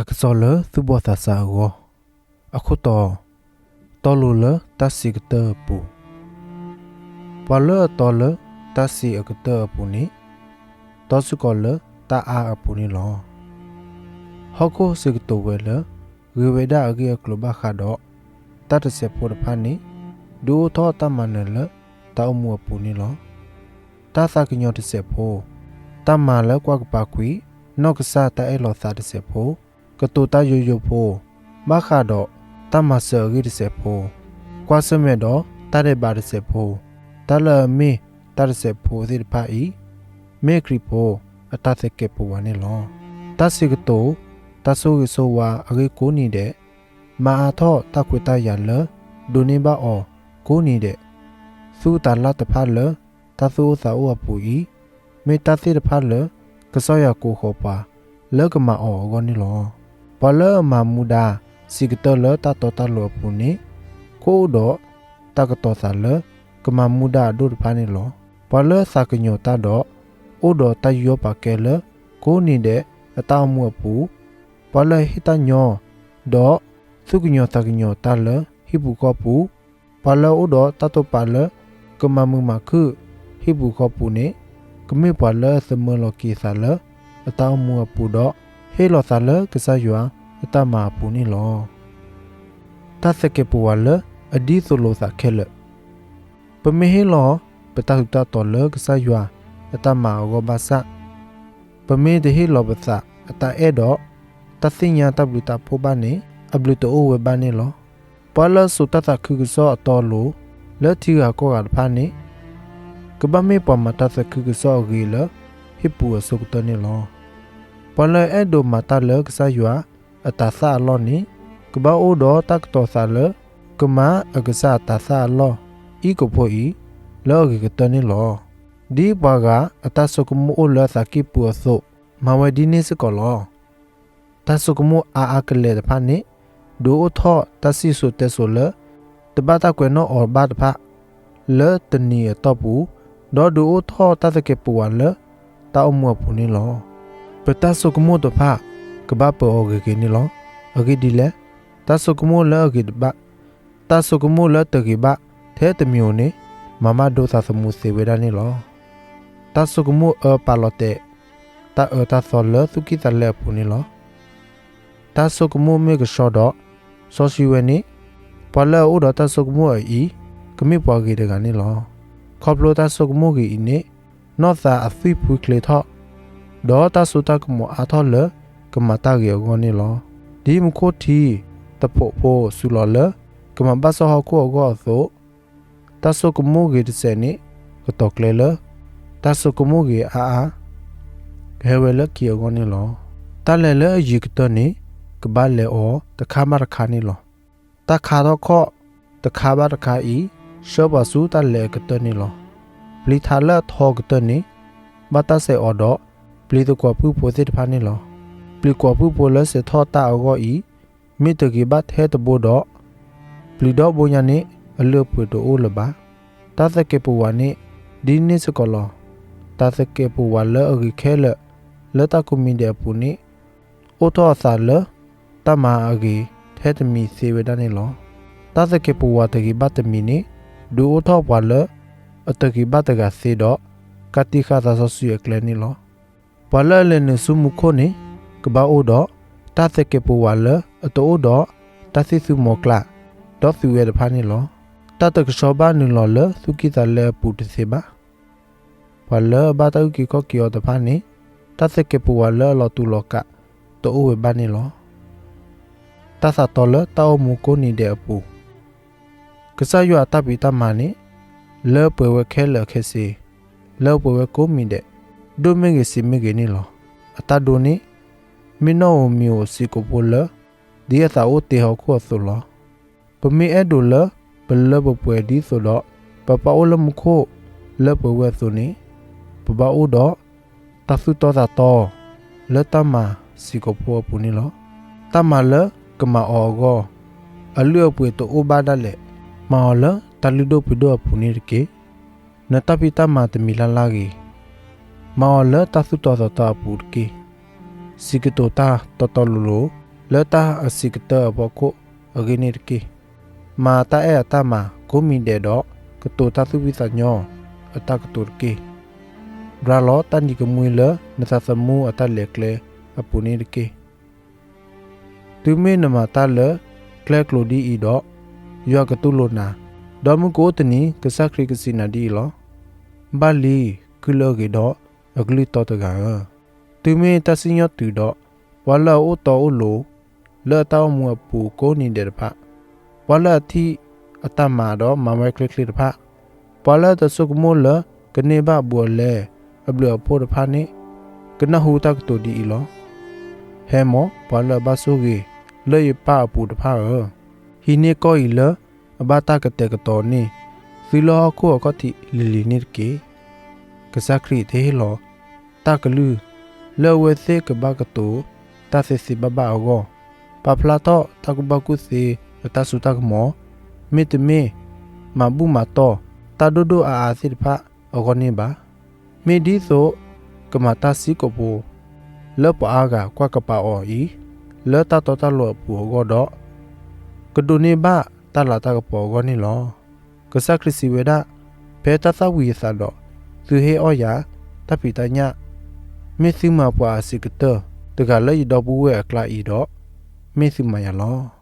ကစီၣ်လၢသူၣ်ဘီၣ်သးစၢ်အဂီၢ်, အခိၣ်တီ, တီလိၤလၢတၢ်စံးကတၢၢ်အပူၤ. ပှၤလၢအတီလၢတၢ်စံးအကတၢၢ်အပူၤန့ၣ်, တီစ့ၢ်ကီးလၢတၢ်အါအပူၤန့ၣ်လီၤ. ဟီၣ်ခိၣ်စံးကတိၤဝဲလၢ ဂ့ၤဝဲဒၣ်အဂ့ၢ်အကျိၤဘၣ်ဃးဒီး တၢ်တစဲးဖိတဖၣ်န့ၣ်, ဒုးအိၣ်ထီၣ်တၢ်မၤနၢၤလၢတၢ်အိၣ်မူအပူၤန့ၣ်လီၤ. တၢ်သးကညီၤတစဲးဖိ, တၢ်မၤလၢကွၢ်ကပၤကွံာ် နီၢ်ကစၢ်တၢ်အ့ၣ်လိာ်သးတစဲးဖိ, ကတိၤတၢ်ယိယိဖိ, ဘၣ်ဃးဒီးတၢ်မၤစၢၤအဂ့ၢ်တစဲးဖိ, ကွၢ်ဆၢၣ်မဲာ်ဒီးတၢ်ဒဲးဘးတစဲးဖိ, တၢ်လၢအမ့ၢ်တၢ်တစဲးဖိသ့ၣ်တဖၣ်အံၤ, မ့ၢ်ခရံာ်ဖိအတၢ်သကဲးပဝးန့ၣ်လီၤ. တၢ်စံးကတိၤ, တၢ်ဆိၣ်ဂ့ၤဆိၣ်ဝါအဂ့ၢ်ကိးနံၤဒဲး, မၤအါထီၣ်တၢ်ခွဲးတၢ်ယာ်လၢ ဒိးန့ၢ်ဘၣ်အီၤကိးနံၤဒဲး, သူၣ်တၤလၢ်တဖၣ်လၢတၢ်သူၣ်အိၣ်သးအိၣ်အပူၤအံၤ, မ့ၢ်တၢ်သ့ၣ်တဖၣ်လၢ ကစၢ်ယွၤကိးဃီၤပှၤလၢကမၤအီၤအဂီၢ်န့ၣ်လီၤ. ပှၤလၢအမၤမူဒါစံးကတၢၢ်လၢတၢ်တီတၢ်လိၤအပူၤန့ၣ်, ကအိၣ်ဒီးတၢ်ကတီၤသးလၢကမၤမူဒါအဒိၣ်တဖၣ်န့ၣ်လီၤ. ပှၤလၢအသးကညီၤတၢ်ဒီး အိၣ်ဒီးတၢ်ယူးယီၣ်ပာ်ကဲလၢကိးနံၤဒဲးအတၢ်အိၣ်မူအပူၤ, ပှၤလၢအဟ့ၣ်တၢ်ညီ ဒီးသူၣ်ကညီၤသးကညီၤတၢ်လၢဟံၣ်ပူၤဃီပူၤ, ပှၤလၢအအိၣ်ဒီးတၢ်တိာ်ပာ်လၢကမၤမုာ်မၤခုၣ်ဟံၣ်ပူၤဃီပူၤန့ၣ်, ကမ့ၢ်ပှၤလၢအသမၢလီၤက့ၤသးလၢအတၢ်အိၣ်မူအပူၤဒီး ဟ့ၣ်လီၤသးလၢကစၢ်ယွၤအတၢ်မၤအပူၤန့ၣ်လီၤ. တၢ်သကဲးပဝးလၢအဒ်သိးလိာ်သးခဲလၢာ်. ပမ့ၢ်ဟ့ၣ်လီၤပတၢ်ထူးတၢ်တီၤလၢကစၢ်ယွၤအတၢ်မၤအဂီၢ်ဘၣ်ဆၣ်, ပမ့ၢ်တဟ့ၣ်လီၤပသးအတၢ်အဲၣ်ဒီး တၢ်သ့ၣ်ညါတၢ်ဘျုးတၢ်ဖှိၣ်ဘၣ်န့ၣ်, အဘျုးတအိၣ်ဝဲဘၣ်န့ၣ်လီၤ. ပှၤလၢအစိာ်တၢ်သးခုကစီၣ်အတီအလိၤ လၢထံဂၤကီၢ်ဂၤတဖၣ်န့ၣ်, ကဘၣ်မ့ၢ်ပှၤမၤတၢ်သးခုကစီၣ်အဂ့ၤလၢဟံၣ်ပူၤအဆိကတၢၢ်န့ၣ်လီၤ. ပှၤလၢအအဲၣ်ဒိးမၤတၢ်လၢကစၢ်ယွၤအတၤသၣ်အလီၢ်န့ၣ်, ကဘၣ်အိၣ်ဒီးတၢ်ကတီၤသးလၢ ကမၤအကစၢ်အတၤသၣ်အလီၢ်အံၤကဖိအံၤ လၢအဂ့ၤကတၢၢ်န့ၣ်လီၤ. ဒ်ပှၤဂၤအတၢ်ဆိကမိၣ်အိၣ်လၢအသးကံၢ်ပူၤအသိး, မၤဝဲဒ်န့ၣ်စ့ၢ်ကီးလီၤ. တၢ်ဆိကမိၣ်အါအါကလဲာ်တဖၣ်န့ၣ်, ဒုးအိၣ်ထီၣ်တၢ်စံၣ်စိၤတဲစိၤလၢ တဘၣ်တၢ်ကွဲးနီၣ်အီၤဘၣ်တဖၣ် လၢတနံၤအတီၢ်ပူၤ, ဒီးဒုးအိၣ်ထီၣ်တၢ်သကဲးပဝးလၢတၢ်အိၣ်မူအပူၤန့ၣ်လီၤ. ပတၢ်ဆိကမိၣ်တဖၣ်ကဘၣ်ပၢၤအီၤဂ့ၤဂ့ၤန့ၣ်လီၤ. အဂ့ၢ်ဒ်လဲၣ်, တၢ်ဆိကမိၣ်လၢအဂ့ၤတဘၣ်, တၢ်ဆိကမိၣ်လၢတဂ့ၤဘၣ်ထဲတမံၤဧိၤန့ၣ်, မၤဘၣ်ဒိသးသမူသ့ဝဲဒၣ်န့ၣ်လီၤ. တၢ်ဆိကမိၣ်အၢပာ်လီၤတဲာ် တၢ်အၢတၢ်သီလၢသူၣ်ကံၢ်သးလဲအပူၤန့ၣ်လီၤ. တၢ်ဆိကမိၣ်မ့ၢ်ကဆှီဒီးစီဆှံဝဲန့ၣ်, ပှၤလၢအအိၣ်ဒီးတၢ်ဆိကမိၣ်အအံၤ, ကမ့ၢ်ပှၤဂ့ၤတဂၤန့ၣ်လီၤ. ခီဖျိတၢ်ဆိကမိၣ်ဂ့ၤအံၤန့ၣ်, နီၢ်သးအသွံၣ်ဖှံချ့ထီၣ်, ဒီးတၢ်စိတၢ်ကမီၤအါထီၣ်လၢကမၤတၢ်ဂ့ၤအဂီၢ်န့ၣ်လီၤ. ဒ်မူခိၣ်ထံတဖိးဖိစူၤလီၤလၢကမၤဘၣ်စီၣ်ဟီၣ်ခိၣ်အဂီၢ်အသိး, တၢ်ဆိကမိၣ်ဂ့ၤတစဲးန့ၣ်, ကတီၤကျဲလၢ တၢ်ဆိကမိၣ်ဂ့ၤအါအါ ကဟဲဝဲလၢခံအဂီၢ်န့ၣ်လီၤ. တၢ်လဲၤလၢအယံၤကတၢၢ်န့ၣ်, ကဘၣ်လဲၤအီၤတခါဘၣ်တခါန့ၣ်လီၤ. တၢ်ခါထီၣ်ခီၣ်တခါဘၣ်တခါအံၤ, ဆှၢပှၤဆူတၢ်လဲၤအကတၢၢ်န့ၣ်လီၤ. ပျံၤထးလၢအထီကတၢၢ်န့ၣ်, ဘၣ်တၢ်စဲးအီၤဒီးပျံၤသကွီၤပုၢ်ဖိသ့ၣ်တဖၣ်န့ၣ်လီၤ. ပျံၤကွီၤပုၢ်ဖိလၢစဲးထီၣ်တၢ်အဂီၢ်အံၤ, မ့ၢ်တဂ့ၤဘၣ်ထဲတဘိဒီး, ပျံၤဒီဘိညါန့ၣ်, အလုၢ်အပှ့ၤတအိၣ်လၢၤဘၣ်. တၢ်သကဲးပဝးန့ၣ်ဒ်န့ၣ်စ့ၢ်ကီးလီၤ. တၢ်သကဲးပဝးလၢအဂ့ၤခဲလၢာ်လၢတၢ်ကိးမံၤဒဲးအပူၤန့ၣ်, အိၣ်ထီၣ်အသးလၢတၢ်မၤအဂ့ၤထဲတမံၤသ့ဝဲဒၣ်န့ၣ်လီၤ. တၢ်သကဲးပဝးတဂ့ၤဘၣ်တမံၤန့ၣ်, ဒုးအိၣ်ထီၣ်ပှၤလၢအတဂ့ၤဘၣ်တဂၤသ့ဒီး, ကးတံာ်ဃာ်သးစီဆှံအကျဲန့ၣ်လီၤ. ပှၤလၢအလဲၤနုာ်ဆူမူခိၣ်န့ၣ်, ကဘၣ်အိၣ်ဒီးတၢ်သကဲးပဝးလၢအတအိၣ်ဒီးတၢ်သံၣ်သူမီၤကျၢ်, ဒီးသူၣ်ဝဲတဖၣ်န့ၣ်လီၤ. တၢ်တကဆှီဘၣ်နုာ်လီၤလၢသူၣ်ကံၢ်သးလဲအပူၤတသ့ဘၣ်. ပှၤလၢအဘၣ်တၢ်အုၣ်က့ၤခီၣ်က့ၤအီၤတဖၣ်န့ၣ်, တၢ်သကဲးပဝးလၢအလီၤတူာ်လီၤကာ်တအိၣ်ဝဲဘၣ်န့ၣ်လီၤ. တၢ်သးတီလၢတၢ်အိၣ်မူကိးနံၤဒဲးအပူၤ. ကစၢ်ယွၤအတၢ်ဖံးတၢ်မၤန့ၣ်, လၢပှဲၤဝဲခဲလၢာ်ခဲဆ့, လၢပှဲၤဝဲကိးမံၤဒဲး, ဒိၣ်မ့ၢ်ဂ့ၤဆံးမ့ၢ်ဂ့ၤန့ၣ်လီၤ. အတၢ်ဒိန့ၣ်, မ့ၢ်နီၣ်ဧိၤမံၤဧိၤစ့ၢ်ကီးဖိလၢ, ဒ်အသးအိၣ်တ့ဟီၣ်ခိၣ်အသိးလီၤ. ပမ့ၢ်အဲၣ်ဒိးလၢပလၢပပှဲၤဒ်သိးဒီး, ပပၢ်အိၣ်လၢမူခိၣ်လၢပှဲၤဝဲအသိးန့ၣ်, ပဘၣ်အိၣ်ဒီးတၢ်သူၣ်တီသးတီလၢတၢ်မၤစ့ၢ်ကီးဖိအပူၤန့ၣ်လီၤ. တၢ်မၤလၢကမၤအီၤအဂီၢ်, အလုၢ်အပှ့ၤတအိၣ်ဘၣ်ဒၣ်လဲာ်, မၤအီၤလၢတၢ်လုၢ်ဒိၣ်ပှ့ၤဒိၣ်အပူၤန့ၣ်တက့ၢ်. နတၢ်ဖံးတၢ်မၤတမံၤလၢ်လၢ်ဂ့ၤ, မၤအီၤလၢတၢ်သူၣ်တီသးတီအပူၤတက့ၢ်. စံးကတိၤတၢ်တီတီလိၤလိၤ, လၢတၢ်အဆံးကတၢၢ်အဖီခိၣ်အဂ့ၢ်န့ၣ်တက့ၢ်. မၤတၢ်အဲၣ်အတၢ်မၤကိးမံၤဒဲးဒီး ကတိၤတၢ်သူၣ်ဖှံသးညီအတၢ်ကတိၤတက့ၢ်. ဒွးလီၤတၢ်နံၤကမှံလၢနသးသမူအတၢ်လဲၤကျဲအပူၤန့ၣ်တက့ၢ်. တုၤမ့ၢ်နမၤတၢ်လၢကျဲကျိၤဒ်အံၤဒီး, ယွၤကတူၢ်လိာ်နၤ, ဒီးမုၢ်ကအိၣ်တနံၤ ကစၢ်ခရံာ်ကစံးနၤဒ်အံၤလီၤ. ဘၣ်လံ, ကုၢ်လၢအဂ့ၤဒီးအကလုၢ်တီတဂၤဧၢ, တုၤမ့ၢ်တၢ်စံၣ်ညီၣ်တုၤဒီး ပှၤလၢအအိၣ်တီအိၣ်လိၤ လၢအတၢ်အိၣ်မူအပူၤကိးနံၤဒဲးတဖၣ်, ပှၤလၢအထံၣ်အတၢ်မၤဒီးမၤဝဲချ့ချ့တဖၣ်, ပှၤလၢအတဆိကမိၣ်လၢကန့ၢ်ဘၣ်ဘူးအလဲအဘျုးအဖှိၣ်တဖၣ်န့ၣ်, ကနၢ်ဟူတၢ်ကတိၤဒ်အံၤလီၤ. ဟဲမး, ပှၤလၢအဘၣ်ဆိၣ်ဂ့ၤလၢယပၢ်အပူၤတဖၣ်ဧၢ, ဟံးန့ၢ်ကီၢ်အံၤလၢအဘၣ်တၢ်ကတဲာ်ကတီၤန့ၢ်သုလၢဟီၣ်ခိၣ်အခီၣ်ထံးလံၤလံၤန့ၣ်တက့ၢ်. ကစၢ်ခရံာ်တဟ့ၣ်လီၤတၢ်ကလုၢ် လၢအဝဲသ့ၣ်ကဘၣ်ကတိၤတၢ်သ့သ့ဘၣ်ဘၣ်အဂီၢ်, ပာ်ဖျါထီၣ်တၢ်ကူၣ်ဘၣ်ကူၣ်သ့အတၢ်စိတၢ်ကမီၤ, မ့တမ့ၢ် မၤဘူၣ်မၤတီၢ်တၢ်ဒိၣ်ဒိၣ်အါအါသ့ၣ်တဖၣ်အဂီၢ်န့ၣ်ဘၣ်. မ့ၢ်ဒ်သိးကမၤတၢ်စံးကိာ်ဖိ လၢပှၤအါဂၤကွၢ်ကပာ်အီၤအံၤ လၢတၢ်တီတၢ်လိၤအပူၤအဂီၢ်ဒီး ကဒိးန့ၢ်ဘၣ်တၢ်လၤတၢ်ကပီၤအဂီၢ်န့ၣ်လီၤ. ကစၢ်ခရံာ်စံးဝဲဒၣ်, ဖဲတၢ်သၣ်ဝံၤအသးဒီး သုဟ့ၣ်အီၣ်ယၤတၢ်ဖံးတၢ်ညၣ်, မ့ၢ်သုမၤပှၤအဆံးကတၢၢ်တဂၤလၢယဒီပုၢ်ဝဲၢ်အကျါအံၤဒီး, မ့ၢ်သုမၤယၤလီၤ.